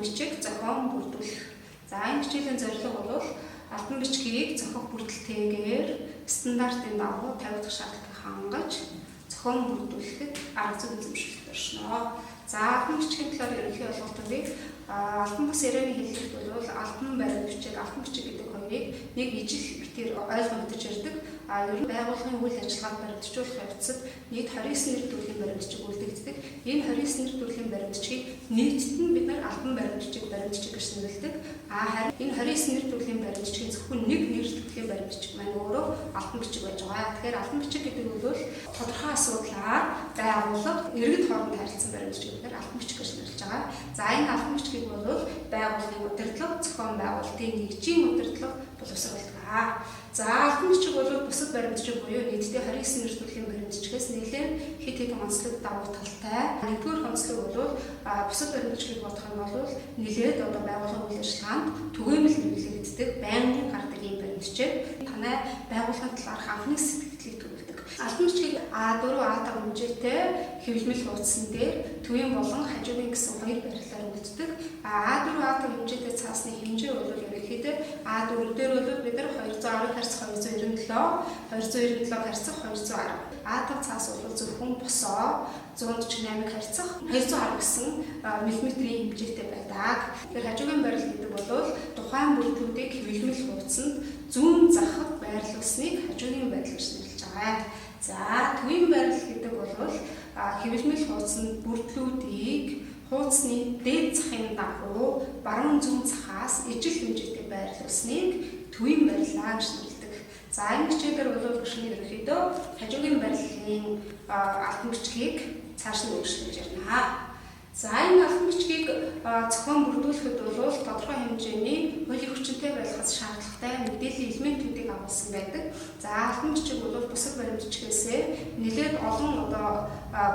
бичиг зохион бүрдүүлэх. За, энэ хичээлийн зорилго бол албан бичгийг зохих бүрдэлтэйгээр стандартын дагуу 50 дахь шаардлагыг хангаж зохион бүрдүүлэхэд арга зүйн эзэмшүүлэлт оршино. За, албан бичгийн талаар ерөнхий ойлголт өгье. Албан бус ярианы хэллэгт бол албан баримт бичиг, албан бичиг гэдэг хоёрыг нэг ижил битээр ойлгогдож ирдэг. Ер нь байгууллагын үйл ажиллагааг баримтжуулах явцад нийт 29 нэр төрлийн баримт бичиг үлдэгддэг. Энэ 29 нэр төрлийн баримт бичгийг нийтд нь бид нар албан баримт бичиг, баримт бичиг гэж нэрлэдэг. Харин энэ 29 нэр төрлийн баримт бичгийн зөвхөн нэг нэр төрлийн баримт бичиг маань өөрөө албан бичиг байж байгаа. Тэгэхээр албан бичиг гэдэг нь бол тодорхой асуудлаар байгууллага иргэд хооронд харилцсан баримт бичгийг бид нар албан бичиг гэж нэрлэж байгаа. За, энэ албан бичгийг бол байгууллагын удирдлага, зохион байгуулалтын нэгжийн удирдлага боловсруулдаг. За, албан бичиг бол бусад баримт бичиг буюу нийтдээ 29 нэр төрлийн баримт бичгээс нэлээд хэд хэдэн онцлог давуу талтай. Нэгдүгээр онцлог бол бусад баримт бичгийг бодох юм бол нэлээд одоо байгууллагын үйл ажиллагаанд түгээмэл хэрэглэгддэг, байнгын гардаг ийм баримт бичиг. Танай байгууллагын талаарх анхны сэтгэгдлийг төрүүлдэг. Албан бичгийг А4, А5 хэмжээтэй хэвлэмэл хуудсан дээр төвийн болон хажуугийн гэсэн хоёр байрлалаар үлддэг. А4, А5 хэмжээтэй цаасны хэмжээ бол ерөнхийдөө А4 дээр бол бид нар 210 харьцах 297, 297 харьцах 210. А5 цаас бол зөвхөн босоо 148 харьцах 210 гэсэн миллиметрийн хэмжээтэй байдаг. Тэгэхээр хажуугийн байрлал гэдэг бол тухайн бүрдлүүдийг хэвлэмэл хуудсанд зүүн захад байрлуулсныг хажуугийн байрлал гэж нэрлэж байгаа. За, төвийн байрлал гэдэг бол хэвлэмэл хуудсанд бүрдлүүдийг хуудасны дээд захын дагуу баруун зүүн захаас ижил хэмжээтэй байрлуулсныг төвийн байрлалаа гэж нэрлэдэг. За, энэ хичээлээр бол гүшний ерөнхийдөө хажуугийн байрлалын албан бичгийг цааш нь өөрчлөж ярина. За, энэ албан бичгийг зохион бүрдүүлэхэд бол тодорхой хэмжээний хуулийн хүчинтэй байхаас шаардлагатай мэдээллийн элементүүдийг агуулсан байдаг. За, албан бичиг бол бусад баримт бичгээсээ нэлээд олон одоо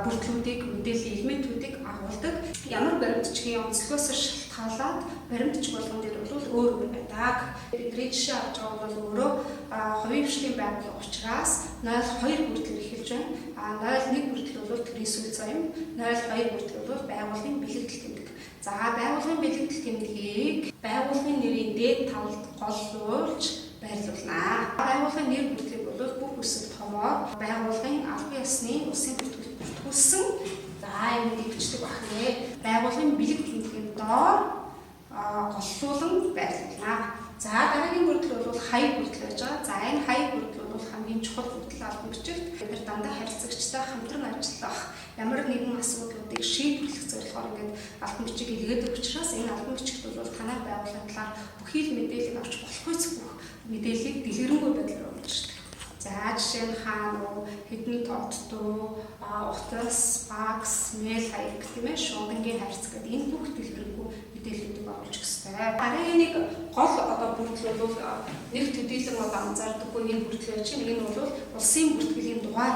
бүрдлүүдийг, мэдээллийн элементүүдийг агуулдаг. Ямар баримт бичгийн онцлогоос шалтгаалаад баримт бичиг болгон дээр бол өөр өөр байдаг. Бидний жишээ авч байгаа бол өөрөө хувийн хвшлийн байгууллага учраас 0.2 бүрдлээр эхэлж байна. 0.1 бүрдэл бол төрийн сүүл зам, 0.2 бүрдэл бол байгууллагын бэлэгдэл тэмдэг. За, байгууллагын бэлэгдэл тэмдгийг байгууллагын нэрийн дээд талд голлуулж байрлуулна. Байгууллагын нэр бүрдлийг бол бүх үсэг томоор байгууллагын албан ёсны улсын бүртгэл бүртгүүлсэн. За, энэ бичдэг байх нэ. Байгууллагын бэлэг тэмдгийн доор голлуулан байрлуулна. За, дараагийн бүрдэл бол хаяг бүрдэл байж байгаа. За, энэ хаяг бүрдэл бол хамгийн чухал бүрдэл албан бичигт. Бид нар дандаа харилцагчтай хамтран ажиллах, ямар нэгэн асуудлуудыг шийдвэрлэх зорилгоор ингээд албан бичиг илгээдэг учраас энэ албан бичигт бол танай байгууллагын талаар бүхий л мэдээллийг авч болохгүй бүх мэдээллийг дэлгэрэнгүй байдлаар оруулж ирдэг. За, жишээ нь хаана уу, хэдэн тооттой, утас, факс, мэйл хаяг тийм ээ, шуудангийн харьцаг гэдэг энэ бүх дэлгэрэнгүй мэдээллүүдийг оруулж өгөх ёстой. Дараагийн нэг гол одоо бүрдэл бол нэг төдийлөн одоо анзаардаггүй энэ бүрдэл байж байна. Энэ бол улсын бүртгэлийн дугаар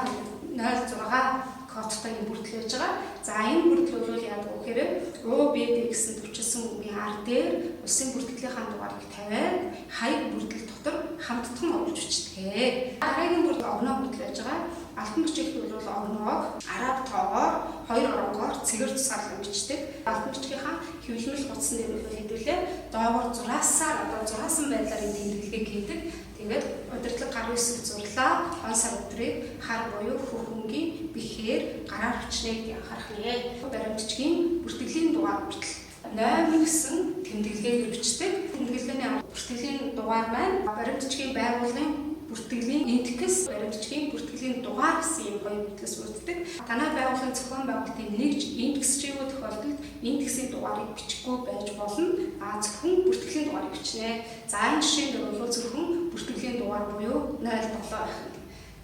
06 кодтой энэ бүрдэл байж байгаа. За, энэ бүрдэл бол яадаг вэ гэхээр УБД гэсэн товчлсон үгийн ар дээр улсын бүртгэлийнхаа дугаарыг тавиад хаяг бүрдэл дотор хамттан оруулж бичдэг. Дараагийн бүрдэл огноо бүрдэл байж байгаа. Албан бичигт бол огноог араб тоогоор хоёр оронгоор цэгэр тусгаарлан бичдэг. Албан бичгийнхаа хэвлэмэл хуудсан дээр бол хэдүүлээ доогоор зураасаар одоо зураасан байдлаар энэ тэмдэглэгийг хийдэг. Тэгээд удирдлага гар үсэг зурлаа он сар өдрийг хар буюу хөх өнгийн бэхээр гараар бичнэ гэдгийг анхаарах нэ. Баримт бичгийн бүртгэлийн дугаар хүртэл номер гэсэн тэмдэглэгээр бичдэг. Тэмдэглэгээний бүртгэлийн дугаар маань баримт бичгийн байгууллагын бүртгэлийн индекс, баримт бичгийн бүртгэлийн дугаар гэсэн юм хоёр бүрдлээс бүрддэг. Танай байгууллагын зохион байгуулалтын нэгж индекс чийгүү тохиолдолд индексийн дугаарыг бичихгүй байж болно. Зөвхөн бүртгэлийн дугаарыг бичнэ. За, энэ жишээн дээр бол зөвхөн бүртгэлийн дугаар буюу 07 байх нь.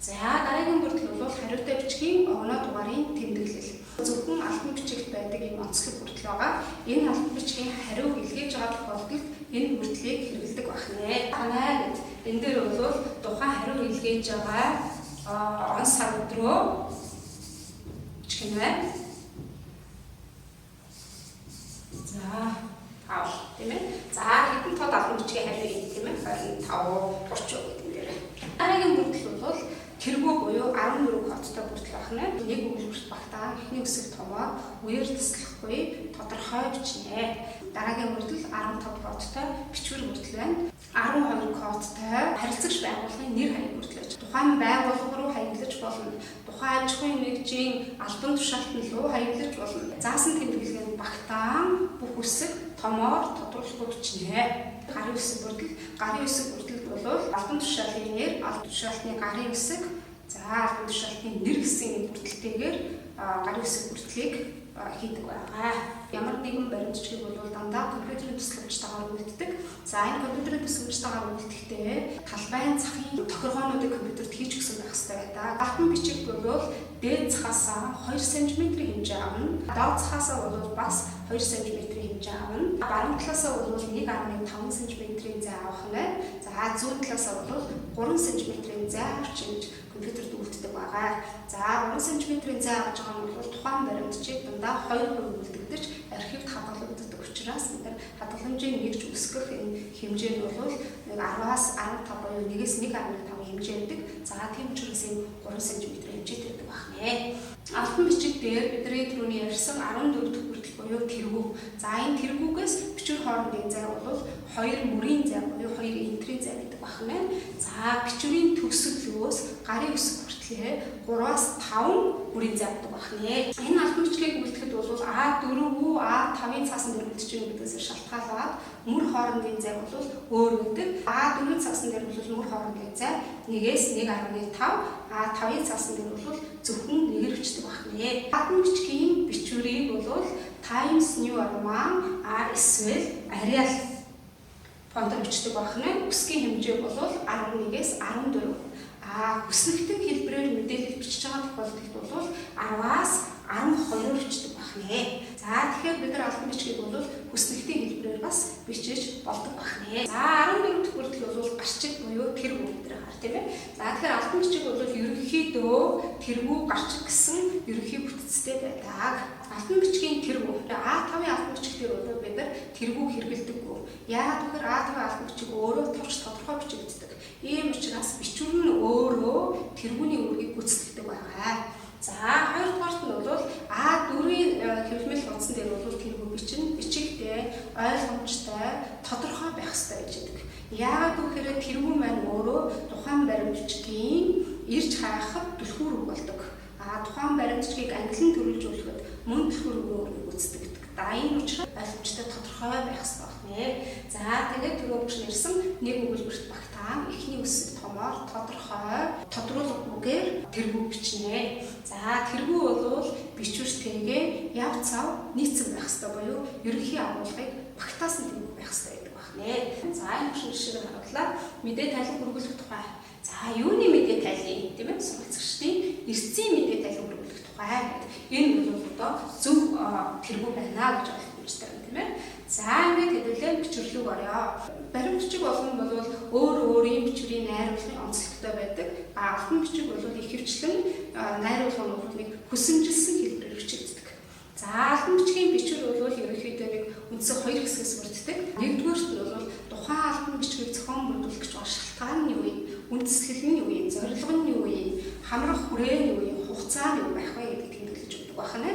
За, дараагийн бүрдэл бол хариутай бичгийн огноо дугаарын тэмдэглэл. Зөвхөн албан бичигт байдаг ийм онцлог бүрдэл байгаа. Энэ албан бичгийн хариу илгээж байгаа тохиолдолд энэ бүрдлийг хэрэглэдэг байх нэ. Танай гэд энэ дээр бол тухайн хариу илгээж байгаа он сар өдрөө бичих нь байна. За, 5 тийм ээ. За, хэдэн тод албан бичгийн хариу юм тийм ээ. 25, 30 гэдэг дээр. Дараагийн бүрдэл бол Тэргүү буюу 14 кодтой бүрдэл байх нь. Нэг өгүүлбэрт багтаан эхний үсэг томоор үеэр таслахгүй тодорхой бичнэ. Дараагийн бүрдэл 15 кодтой бичвэр бүрдэл байна. 12 кодтой харилцагч байгууллагын нэр хаяг бүрдэл байж. Тухайн байгууллага руу хаяглаж болно. Тухайн аж ахуйн нэгжийн албан тушаалтан руу хаяглаж болно. Заасан тэмдэглэгэнд багтаан бүх үсэг томоор тодруулахгүй бичнэ. Гарын үсэг бүрдэл. Гарын үсэг бүрдэлд бол албан тушаалын нэр, албан тушаалтны гарын үсэг, за албан тушаалтны нэр гэсэн бүрдэлтэйгээр гарын үсэг бүрдлийг хийдэг байгаа. Ямар нэгэн баримт бичгийг бол дандаа компьютерийн тусламжтайгаар үйлддэг. За энэ компьютерийн тусламжтайгаар үйлдэхдээ талбайн захын тохиргоонуудыг компьютерт хийж өгсөн байх хэрэгтэй байдаг. Албан бичиг бол дээд захаасаа 2 см хэмжээ авна. Доод захаасаа бол бас 2 см хэмжээ авна. Баруун талаасаа бол 1.5 см-ийн зай авах нь байна. За зүүн талаасаа бол 3 см-ийн зай авч ингэж компьютерт үйлддэг байгаа. За 3 см-ийн зай авч байгаа нь бол тухайн баримт бичиг дандаа 2% үлдэгдэж архивд хадгалагддаг учраас бид нар хадгаламжийн нэгж өсгөх энэ хэмжээ нь бол 10-аас 15 буюу 1-ээс 1.5 хэмжээ байдаг. За тийм учраас энэ 3 см хэмжээтэй байдаг байна. Албан бичиг дээр бидний түрүүний ярьсан 14 дахь бүрдэл буюу тэргүү. За энэ тэргүүгээс бичвэр хоорондын зай бол 2 мөрийн зай буюу 2 энтрийн зай гэдэг байна. За бичвэрийн төгсгөлөөс гарын үсэг хүртлээ 3-аас 5 мөрийн зай гэдэг байна. Энэ албан бичгийг үлдэхэд бол А4 үү А5-ын цаасан дээр үлдэж байгаа гэдгээс шалтгаалаад мөр хоорондын зай бол өөр байдаг. А4-ийн цаасан дээр бол мөр хоорондын зай 1-ээс 1.5, А5-ын цаасан дээр бол зөвхөн нэгээр бичдэг байна. Албан бичгийн бичвэрийг бол Times New Roman а эсвэл Arial фонтоор бичдэг байна. Үсгийн хэмжээ бол 11-ээс 14. А хүснэгтэн хэлбэрээр мэдээлэл бичиж байгаа тохиолдолд бол 10-аас 12-оор бичдэг байна. За тэгэхээр бид нар албан бичгийг бол хүснэгтийн хэлбэрээр бас бичиж болдог байна. За 14 дахь бүрдэл бол гарчиг буюу тэргүү бид нар хар тийм ээ. За тэгэхээр албан бичиг бол ерөнхийдөө тэргүү гарчиг гэсэн ерөнхий бүтцтэй байдаг. Албан бичгийн тэргүү. А5-ын албан бичиг дээр бол бид нар тэргүү хэрэглэдэггүй. Яагаад гэвэл А5-ын албан бичиг өөрөө товч тодорхой бичигддэг. Ийм учраас бичвэр нь өөрөө тэргүүний үүргийг гүйцэтгэдэг байгаа. За хоёрдугаарт нь бол А4-ийн хэвлэмэл хуудсан дээр бол тэргүү бичнэ. Бичигдээ ойлгомжтой, тодорхой байх ёстой гэж хэлдэг. Яагаад гэвэл тэргүү маань өөрөө тухайн баримт бичгийн ирж харахад түлхүүр үг болдог. А тухайн баримт бичгийг ангилан төрүүлжүүлэхэд мөн түлхүүр үгийн үүргийг гүйцэтгэдэг. За энэ учраас ойлгомжтой тодорхой байх ёстой байна. За тэгээд түрүү өгч нэрсэн нэг өгүүлбэрт багтаан эхний үсэг томоор тодорхой тодруулгагүйгээр тэргүү бичнэ. За тэргүү бол бичвэртэйгээ яв цав нийцэн байх ёстой буюу ерөнхий агуулгыг багтаасан тэргүү байх ёстой гэдэг байна. За энэ хөшин жишээг харууллаа. Мэдээ тайлан хүргүүлэх тухай. За юуны мэдээ тайлан тийм ээ суралцагчдын эрсцийн мэдээ тайлан хүргүүлэх тухай гэдэг. Энэ бол одоо зөв тэргүү байна гэж ойлгомжтой байна тийм ээ. За ингээд хэдүүлээ бичвэрлүүг орё. Баримт бичиг болгон бол өөр өөрийн бичвэрийн найруулгын онцлогтой байдаг. А албан бичиг бол ихэвчлэн найруулга нь бол нэг хүсэмжилсэн хэлбэрээр бичигддэг. За албан бичгийн бичвэр бол ерөнхийдөө нэг үндсэн хоёр хэсгээс бүрддэг. Нэгдүгээрт нь бол тухайн албан бичгийг зохион бүрдүүлэх гэж байгаа шалтгаан нь юу юм, үндэслэл нь юу юм, зорилго нь юу юм, хамрах хүрээ нь юу юм, хугацаа нь юу байх вэ гэдгийг тэмдэглэж өгдөг байна.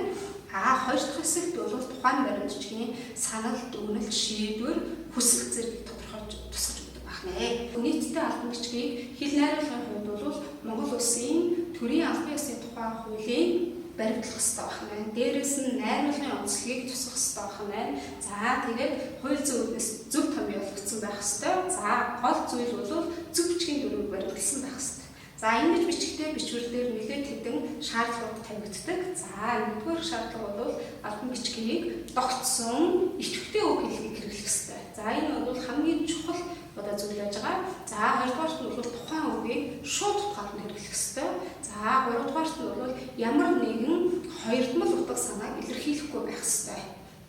А хоёр дахь хэсэгт бол тухайн баримт бичгийн санал, дүгнэлт, шийдвэр, хүсэл зэргийг тодорхойлж тусгаж өгдөг байна. Нийтдээ албан бичгийг хэл найруулгын хувьд бол Монгол улсын төрийн албан ёсны тухай хуулийн баримтлах хэрэгтэй байна. Дээрээс нь найруулгын онцлогийг тусгах хэрэгтэй байна. За тэгээд хууль зүйн үүднээс зөв томьёологдсон байх хэрэгтэй. За гол зүйл бол зөв бичгийн дүрмийг баримтлсан байх хэрэгтэй. За ингэж бичгтээ бичвэр дээр нэлээд хэдэн шаардлагууд тавигддаг. За нэгдүгээр шаардлага бол албан бичгийг тогтсон идэвхтэй үг хэллэгийг хэрэглэх хэрэгтэй. За энэ бол хамгийн чухал одоо зүйл байж байгаа. За хоёрдугаарт нь бол тухайн үгийг шууд утгаар нь хэрэглэх хэрэгтэй. За гуравдугаарт нь бол ямар нэгэн хоёрдмол утга санааг илэрхийлэхгүй байх хэрэгтэй.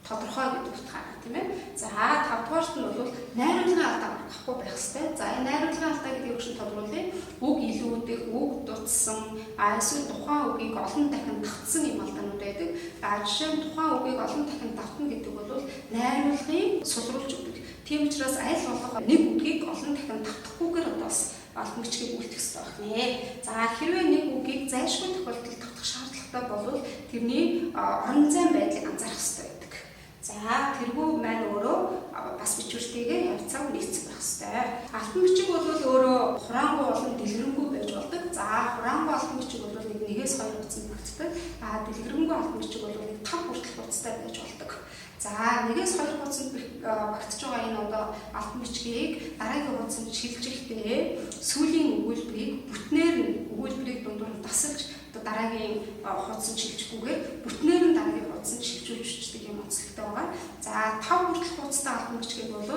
Тодорхой гэдэг утгаараа тийм ээ. За тавдугаарт нь бол найруулгын алдаа гаргахгүй байх хэрэгтэй. За энэ найруулгын алдаа гэдэг юу гэж тодруулъя? Үг илүүдэх, үг дутсан, эсвэл тухайн үгийг олон дахин давтсан юм алдаанууд байдаг. А жишээ нь тухайн үгийг олон дахин давтна гэдэг бол найруулгын сулруулж өгдөг. Тийм учраас аль болох нэг үгийг олон дахин давтахгүйгээр одоо бас албан бичгийг үлдэх ёстой байх нэ. За, хэрвээ нэг үгийг зайлшгүй тохиолдолд давтах шаардлагатай бол тэрний орон зайн байдлыг анзаарах ёстой байдаг. За, тэргүй маань өөрөө бас бичвэртэйгээ явцаа нийцэх байх ёстой. Албан бичиг бол өөрөө хураангуй болон дэлгэрэнгүй байж болдог. За, хураангуй албан бичиг бол нэг 1-ээс 2 хуудасанд багтдаг. А дэлгэрэнгүй албан бичиг бол нэг 5 хүртэл хуудастай байж болдог. За, 1-ээс 2 хуудсанд багтж байгаа энэ одоо албан бичгийг дараагийн хуудсанд шилжихдээ сүүлийн өгүүлбэрийг бүтнээр нь, өгүүлбэрийг дундуур нь тасалж одоо дараагийн хуудсанд шилжихгүйгээр бүтнээр нь дараагийн хуудсанд шилжүүлж өчтдөг юм онцлогтой байгаа. За, 5 хүртэл хуудастай албан бичгийг бол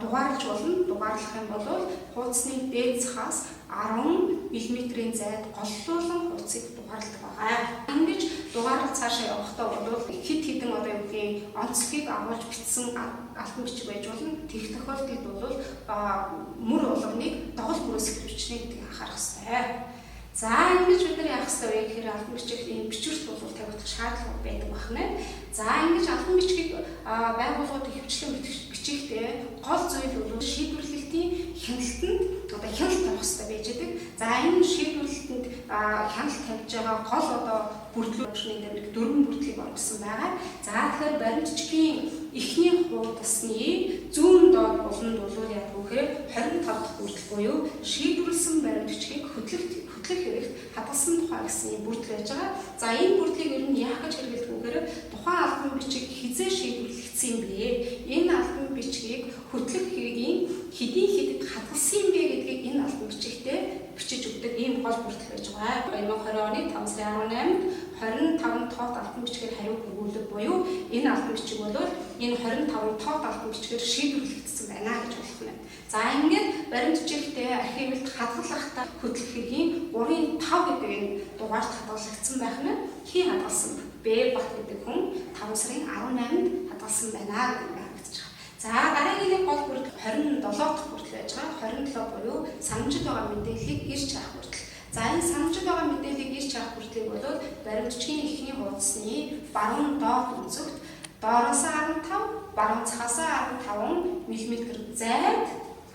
дугаарлаж болно. Дугаарлах юм бол хуудасны дээд цахаас 10 мм-ийн зайд голлуулан хуудсыг дугаарладаг байгаа. Ингэж дугаарлал цаашаа явахдаа бол хэд хэдэн одоо юу гэдгийг онцлогийг агуулж бичсэн албан бичиг байж болно. Тэгэх тохиолдолд бол мөр болгоныг догол мөрөөс эхлүүлчихнэ гэдгийг анхаарах хэрэгтэй. За, ингэж бид нар яах ёстой вэ гэхээр албан бичиг ийм бичвэрт бол тавигдах шаардлага байдаг байна. За, ингэж албан бичгийг байгууллагууд ихэвчлэн бичихтэй гол зүйл бол шийдвэрлэлтийн хяналтанд одоо хяналт тавих ёстой байж байдаг. За, энэ шийдвэрлэлтэнд хяналт тавьж байгаа гол одоо бүрдлүүд дээр нэг 4 бүрдлийг оруулсан байгаа. За, тэгэхээр баримт бичгийн эхний хуудасны зүүн доод буланд бол яг үхээр 25 дахь бүрдэл буюу шийдвэрлсэн баримт бичгийг хөдлөх хэрэгт хадгалсан тухай гэсэн юм бүрдэл байж байгаа. За, энэ бүрдлийг ер нь яах гэж хэрэглэдэг вэ гэхээр тухайн албан бичиг хизээ шийдвэрлэгдсэн юм бэ? Энэ албан бичгийг хөтлөх хэргийн хэдийн хэдэд хадгалсан юм бэ гэдгийг энэ албан бичигтээ бичиж өгдөг ийм гол бүрдэл байж байгаа. 2020 оны 5 сарын 18-нд 25 тоот албан бичгээр хариу хүргүүлэг буюу энэ албан бичиг бол энэ 25 тоот албан бичгээр шийдвэрлэгдсэн байна гэж болох нь. За, ингээд баримт бичигтээ архивд хадгалахдаа хөтлөх хэргийн 3-ын 5 гэдэг энэ дугаарт хадгалагдсан байх нь. Хин хадгалсан бэ? Бат гэдэг хүн 5 сарын 18-нд хадгалсан байна гэдэг нь харагдаж байгаа. За, дараагийн нэг гол бүрдэл 27 дахь бүрдэл байж байгаа. 27 буюу санамжид байгаа мэдээллийг ирж харах бүрдэл. За, энэ санамжид байгаа мэдээллийг ирж харах бүрдлийг бол баримт бичгийн эхний хуудасны баруун доод өнцөгт доороос 15, баруун цахаас 15 мм зайд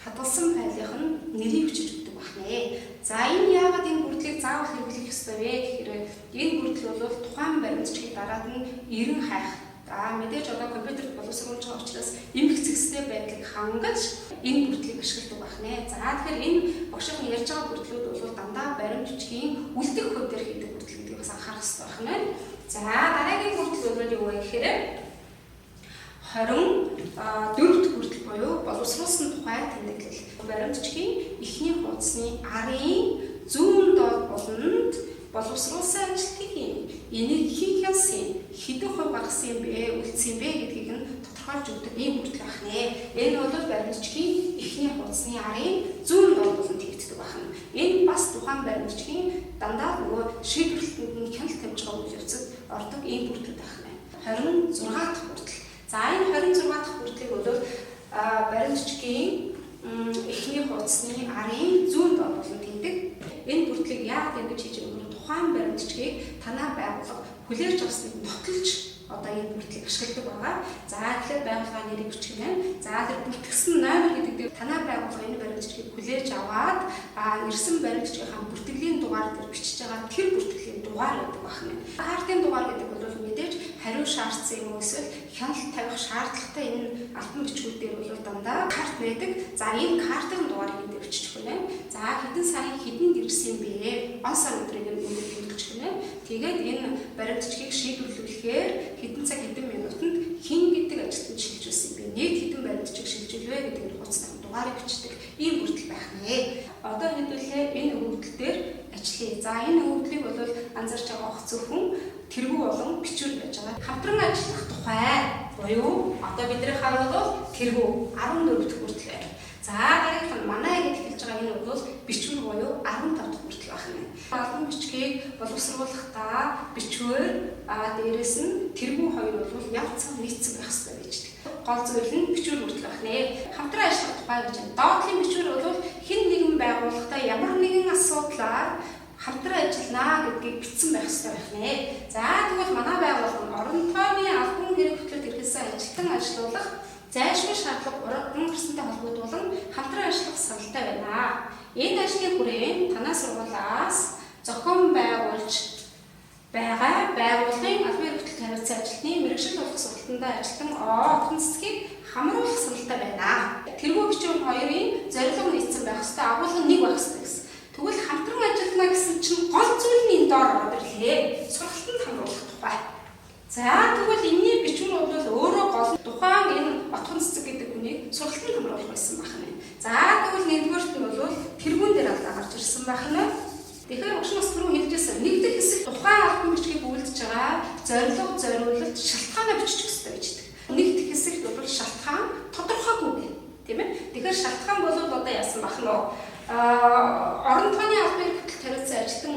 хадгалсан файлынх нь нэрийг бичиж өгдөг байна. За, энэ яагаад энэ бүрдлийг заавал хэрэглэх ёстой вэ гэхээр энэ бүрдэл бол тухайн баримт бичгийг дараад нь эрен хайх. За, мэдээж одоо компьютерт боловсруулж байгаа учраас эмх зэгстэй байдлыг хангаж энэ бүрдлийг ашигладаг байна. За, тэгэхээр энэ багшийн ярьж байгаа бүрдлүүд бол дандаа баримт бичгийн үлдэх хувь дээр хийдэг бүрдэл гэдгийг бас анхаарах ёстой байна. За, дараагийн бүрдэл бол юу вэ гэхээр 24 дэх бүрдэл буюу боловсруулсан тухай тэмдэглэл. Баримт бичгийн эхний хуудасны арын зүүн доод буланд боловсруулсан ажилтны энийг хэн хянсан, хэдэн хувь гаргасан юм бэ, үлдсэн юм бэ гэдгийг нь тодорхойлж өгдөг ийм бүрдэл байх нэ. Энэ бол баримт бичгийн эхний хуудасны арын зүүн доод буланд хийгддэг байна. Энэ бас тухайн баримт бичгийн дандаа нөгөө шийдвэрлэлтэнд нь хяналт тавьж байгаа үйл явцад ордог ийм бүрдлүүд байх нэ. 26 дахь бүрдэл. За, энэ 26 дахь бүрдлийг бол баримт бичгийн эхний хуудасны арын зүүн доод буланд хийдэг. Энэ бүрдлийг яагаад ингэж хийж байгаа вэ? Тухайн баримт бичгийг танай байгууллага хүлээж авсныг нотолж одоо энэ бүрдлийг ашигладаг байгаа. За, тэгэхээр байгууллагын нэрийг бичих нь. За, тэр бүртгэсэн номер гэдэг дээр танай байгууллага энэ баримт бичгийг хүлээж аваад ирсэн баримт бичгийнхаа бүртгэлийн дугаар дээр бичиж байгаа тэр бүртгэлийн дугаар гэдэг байна. Картын дугаар гэдэг бол мэдээж хариу шаардсан юм уу эсвэл хяналт тавих шаардлагатай энэ албан бичгүүд дээр бол дандаа карт байдаг. За, энэ картын дугаарыг энэ дээр бичиж өгнө. За, хэдэн сарын хэдэнд ирсэн юм бэ? Он сар өдрийг энэ дээр тэмдэглэж өгнө. Тэгээд энэ баримт бичгийг шийдвэрлүүлэхээр хэдэн цаг хэдэн минутанд хэн гэдэг ажилтнанд шилжүүлсэн бэ? Нийт хэдэн баримт бичиг шилжүүлвэ гэдэг нь хуудасны дугаарыг бичдэг ийм бүрдэл байх нэ. Одоо хэдүүлээ энэ өгөгдөл дээр ажиллая. За, энэ өгөгдлийг бол анзаарч байгаа ох зөвхөн тэргүү болон бичвэр байж байгаа. Хамтран ажиллах тухай буюу одоо бидний харвал бол тэргүү 14 дэх бүрдэл байна. За, дараагийнх нь манай гэж хэлж байгаа энэ бол бичвэр буюу 15 дахь бүрдэл байх нь. Албан бичгийг боловсруулахдаа бичвэр дээрээс нь тэргүү хоёр бол явцсан нийцсэн байх ёстой гэж. Гол зүйл нь бичвэр бүрдэл байх нэ. Хамтран ажиллах тухай гэж байна. Доотлын бичвэр бол хэн нэгэн байгууллагатай ямар нэгэн асуудлаар хамтран ажилланаа гэдгийг бичсэн байх ёстой байх нэ. За, тэгвэл манай байгууллага нь орон тооны албан хэрэг хөтлөлт эрхэлсэн ажилтан ажилуулах Зайлшгүй шаардлага уран гарсантай холбогдуулан хамтран ажиллах саналтай байна. Энэ ажлын хүрээнд танай сургуулиас зохион байгуулж байгаа байгууллагын албан эрхлэлт хариуцсан ажилтны мэргэжил болох сургалтандаа ажилтан Отгон цэцгийг хамруулах саналтай байна. Тэрхүү бичвэр хоёрын зорилго нийцсэн байх ёстой, агуулга нэг байх ёстой гэсэн. Тэгвэл хамтран ажиллана гэсэн чинь гол зүйл нь энэ доор ороод ирлээ. Сургалтанд хамруулах тухай. За тэгвэл энэний бичвэр бол өөрөө гол тухайн энэ Отгон цэцэг гэдэг хүнийг сургалтанд хамруулах байсан байх нь. За тэгвэл нэгдүгээрт нь бол тэргүүн дээр алдаа гарч ирсэн байх нь. Тэгэхээр багш нас түрүү хэлжсэн нэг дэх хэсэг тухайн албан бичгийг үйлдэж байгаа зорилго, зориулалт, шалтгаанаа биччих ёстой гэж хэлдэг. Нэг дэх хэсэгт бол шалтгаан тодорхойгүй байна. Тийм ээ. Тэгэхээр шалтгаан бол одоо яасан бах нь вэ? Орон тооны албан эрхлэлт хариуцсан ажилтан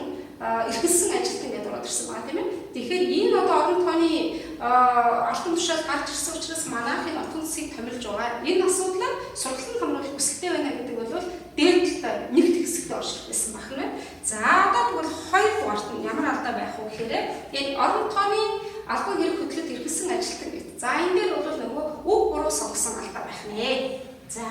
эрхэлсэн ажилтан гэдээ ороод ирсэн байгаа тийм ээ. Тэгэхээр энэ одоо орон тооны алтан тушаал гарч ирсэн учраас манайх энэ отгон цэцгийг томилж байгаа. Энэ асуудлаар сургалтанд хамруулах хүсэлтэй байна гэдэг бол дээд талдаа нэг хэсэгт орж ирсэн байх нь. За одоо тэгвэл хоёр дугаарт нь ямар алдаа байх вэ гэхээр энэ орон тооны албан хэрэг хөдлөлт эрхэлсэн ажилтан гэдэг. За энэ дээр бол нөгөө үг буруу сонгосон алдаа байх нэ. За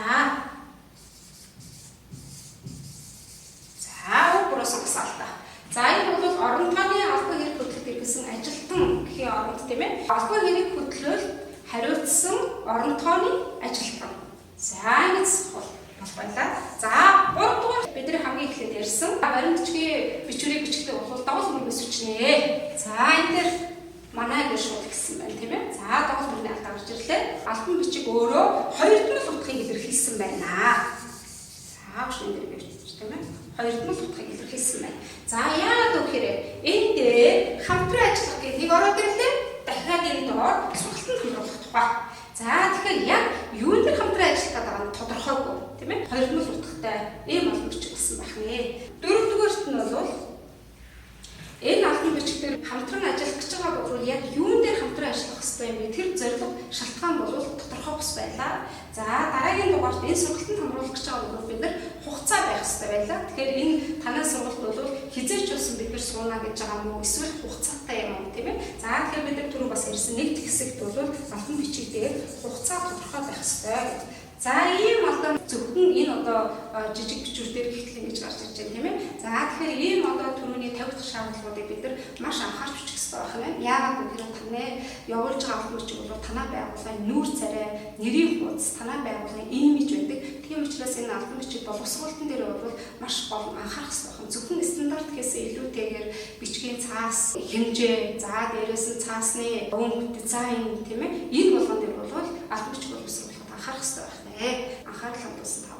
үг буруу сонгосон алдаа. За энэ бол орон тооны албан хэрэг хөдлөлт эрхэлсэн ажилтан гэхийн оронд тийм ээ. Албан хэрэг хөдлөлт хариуцсан орон тооны ажилтан. За ингэж болох байлаа. За 3 дугаар бидний хамгийн эхлээд ярьсан баримт бичгийн бичвэрийг бичгтээ бол дагуул мөргөөс өчнө. За энэ дээр манай гэж шууд гэсэн байна тийм ээ. За дагуул мөрний алдаа гарч ирлээ. Албан бичиг өөрөө хоёрдмол утгыг илэрхийлсэн байна. За багш энэ дээр бичиж тийм ээ. Хоёрдмол утгыг илэрхийлсэн байна. За яагаад вэ гэхээр энэ дээр хамтран ажиллах гэдэг нэг ороод ирлээ. Дахиад энэ доор сургалтанд хамруулах тухай. За тэгэхээр яг юун дээр хамтран ажиллах гэдэг нь тодорхойгүй тийм ээ. Хоёрдмол утгатай ийм албан бичиг болсон байх нэ. Дөрөвдүгээрт нь бол энэ албан бичиг дээр хамтран ажиллах гэж байгаа бол яг юун дээр хамтран ажиллах ёстой юм бэ? Тэр зорилго шалтгаан бол тодорхой бас байлаа. За дараагийн дугаарт энэ сургалтанд хамруулах гэж байгаа бол бид нар хугацаа байх ёстой байлаа. Тэгэхээр энэ танай сургалт бол хизээч болсон бид нар сууна гэж байгаа юм уу? Эсвэл хугацаатай юм уу тийм ээ? За тэгэхээр бид нар түрүү бас ярьсан нэг хэсэгт бол албан бичиг дээр хугацаа тодорхой байх ёстой гэдэг. За ийм алдаа зөвхөн энэ одоо жижиг бичвэр дээр ихтэл ингэж гарч ирж байна тийм ээ. За тэгэхээр ийм одоо түрүүний 50 дахь шаардлагуудыг бид нар маш анхаарч бичих ёстой байх нь. Яагаад гэвэл таны явуулж байгаа албан бичиг бол танай байгууллагын нүүр царай, нэрийн хуудас, танай байгууллагын имиж байдаг. Тийм учраас энэ албан бичиг боловсруулалтын дээр бол маш гол анхаарах ёстой байх. Зөвхөн стандарт гэхээс илүүтэйгээр бичгийн цаас хэмжээ, за дээрээс нь цаасны өнгө, дизайн тийм ээ. Энэ болгон дээр бол албан бичиг боловсруулахад анхаарах ёстой байх. Анхаарал хандуулсан.